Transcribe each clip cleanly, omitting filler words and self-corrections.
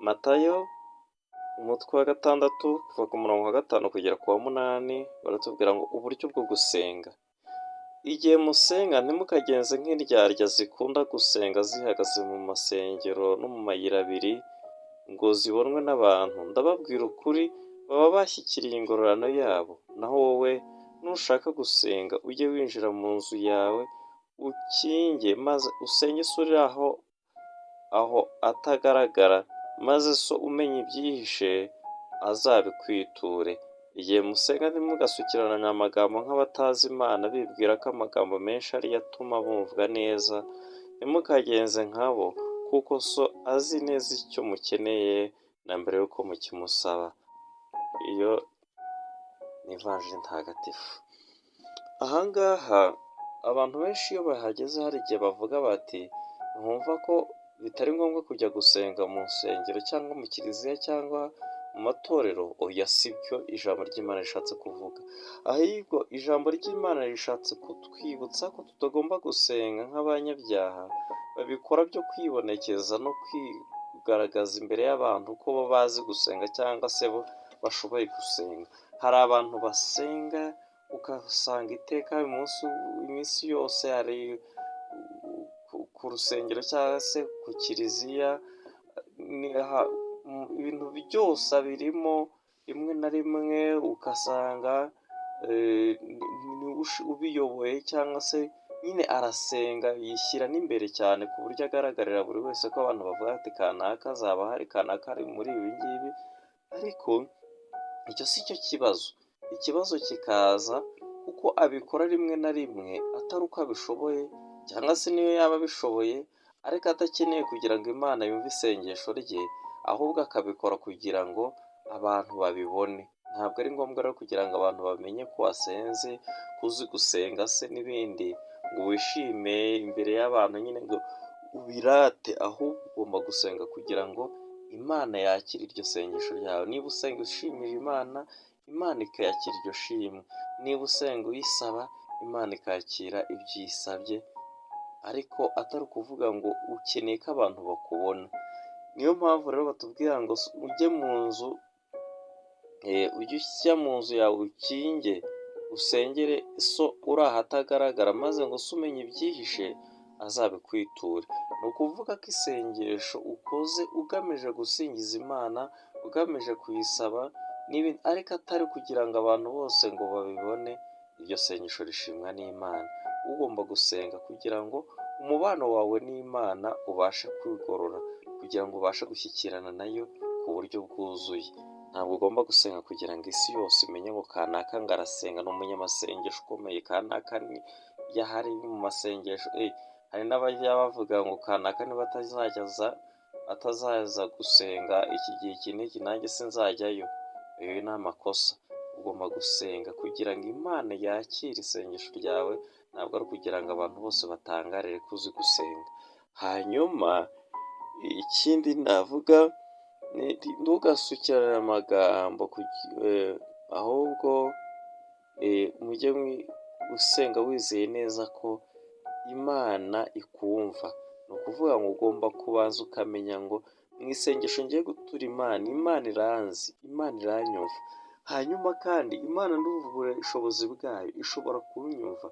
Matayo umutwe wa 6 kuva ku murongo wa 5 kugera ku wa 8, baratubwira ngo uburyo bwo gusenga. Igihe musenga, ntimukagenze nk'indyarya zikunda gusenga zihagaze mu masengero no mu mayira abiri ngo zibonwe n'abantu. Ndababwira ukuri, baba bashyikiriye ingororano yabo. Naho wowe, nushaka gusenga, ujye winjira mu nzu yawe ukinge, maze usenge So uri aho atagaragara, maze So umenya ibyihishe azabikwiture. Igihe musenga, ntimugasukiranye amagambo nk'abatazi Imana, bibwira ko amagambo menshi ariyo atuma bumvwa neza. Ntimukagenze nkabo, kuko So azi neza icyo mukeneye na mbere y'uko mukimusaba. Iyo ni ivanjiri ntagatifu. Ahangaha abantu benshi iyo bahageze, hari igihe bavuga bati: "Ntumva ko bitari ngombwa kujya gusenga mu nsengero cyangwa mu kiliziya cyangwa mu matorero?" Oya, si byo ijambo ry'Imana rishatse kuvuga. Ahubwo ijambo ry'Imana rishatse kutwibutsa ko tutagomba gusenga nk'abanyabyaha babikora byo kwibonekeza no kwigaragaza imbere y'abantu ko bo bazi gusenga cyangwa se bo bashoboye gusenga. Hari abantu basenga ugasanga iteka umunsi, iminsi yose ari ku rusengero cyangwa se ku kiliziya, ibintu byose abirimo. Rimwe na rimwe ugasanga niwe ubiyoboye cyangwa se nyine arasenga yishyira n'imbere cyane ku buryo agaragarira buri wese, ko abantu bavuga ati: "Kanaka azaba ahari, kanaka ari muri ibi ngibi." Ariko icyo si cyo kibazo. Ikibazo kikaza kuko abikora rimwe na rimwe atari uko abishoboye, cyangwa se niyo yaba abishoboye ariko adakeneye kugira ngo Imana yumve isengesho rye, ahubwo akabikora kugira ngo abantu babibone. Ntabwo ari ngombwa rero kugira ngo abantu bamenye ko wasenze, ko uzi gusenga se n'ibindi, ngo wishime imbere y'abantu nyine, ngo ubirate. Ahubwo ugomba gusenga kugira ngo Imana yakire iryo sengesho ryawe. Niba usenga ushimira Imana, Imana ikayakira iryo shimwe. Niba usenga uyisaba, Imana ikakira ibyo uyisabye, ariko atari ukuvuga ngo ukeneye ko abantu bakubona. Niyo mpamvu rero batubwira ngo ujye mu nzu, ujye ujya mu nzu yawe ukinge, usengere So uri ahatagaragara, maze ngo So umenya ibyihishe azabikwiture. Ni ukuvuga ko isengesho ukoze ugamije gusingiza Imana, ugamije kuyisaba, ariko atari kugira ngo abantu bose ngo babibone, iryo sengesho rishimwa n'Imana. Ugomba gusenga kugira ngo umubano wawe n'Imana ubashe kwigorora, kugira ngo ubashe gushyikirana nayo ku buryo bwuzuye. Ntabwo ugomba gusenga kugira ngo isi yose imenye ngo kanaka ngo arasenga, ni umunyamasengesho ukomeye, kanaka iyo ahari mu masengesho. Hari n'abajya bavuga ngo kanaka niba atazaza gusenga iki gihe iki n'iki, nanjye sinzajyayo. Ayo ni amakosa. Ugomba gusenga kugira ngo Imana yakire isengesho ryawe, ntabwo ari ukugira ngo abantu bose batangarire ko uzi gusenga. Hanyuma ikindi navuga, ntugasukirane amagambo, ahubwo mujye usenga wizeye neza ko Imana ikumva. Ni ukuvuga ngo ugomba kubanza ukamenya ngo mu isengesho ngiye gutura Imana, Imana iranzi, Imana iranyumva. Hanyuma kandi Imana ndumva ubushobozi bwayo, ishobora kunyumva.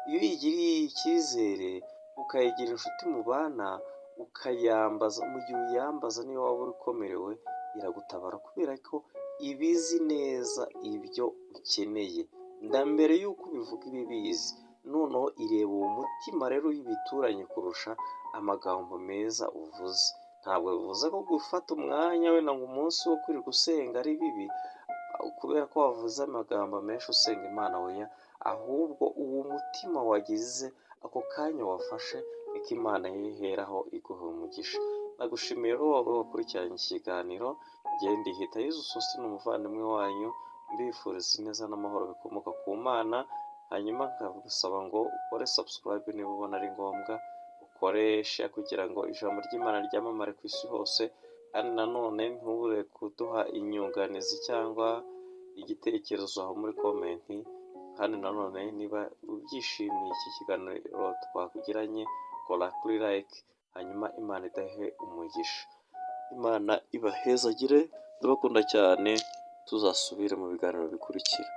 Iyo uyigiriye icyizere, ukayigira inshuti mubana, ukayambaza, mu gihe uyambaza niyo waba ukomerewe iragutabara, kubera ko iba izi neza ibyo ukeneye na mbere y'uko ubivuga iba ibizi. Noneho ireba uwo mutima rero uyibituranye kurusha amagambo meza uvuze. Ntabwo bivuze ko gufata umwanya wenda ngo umunsi wo kwirirwa usenga ari bibi kubera ko wavuze amagambo menshi usenga Imana. Oya, ahubwo uwo mutima wagize ako kanya wafashe niko Imana yiheraho iguha umugisha. Nagushimiye rero wowe wakurikiranye iki kiganiro. Njye ndi Hitayezu Sosthene, umuvandimwe wanyu, mbifuriza ineza n'amahoro bikomoka ku Mana. Hanyuma nkagusaba ngo ukore subscribe niba ubona ari ngombwa, ukore share kugira ngo ijambo ry'Imana ryamamare ku isi hose. Kandi nanone ntubure kuduha inyunganizi cyangwa igitekerezo aho muri comment. Kandi nanone niba ubyishimiye iki kiganiro twakugiranye, kora kuri like, hanyuma Imana idahe umugisha. Imana ibahezagire, ndabakunda cyane, tuzasubire mu biganiro bikurikira.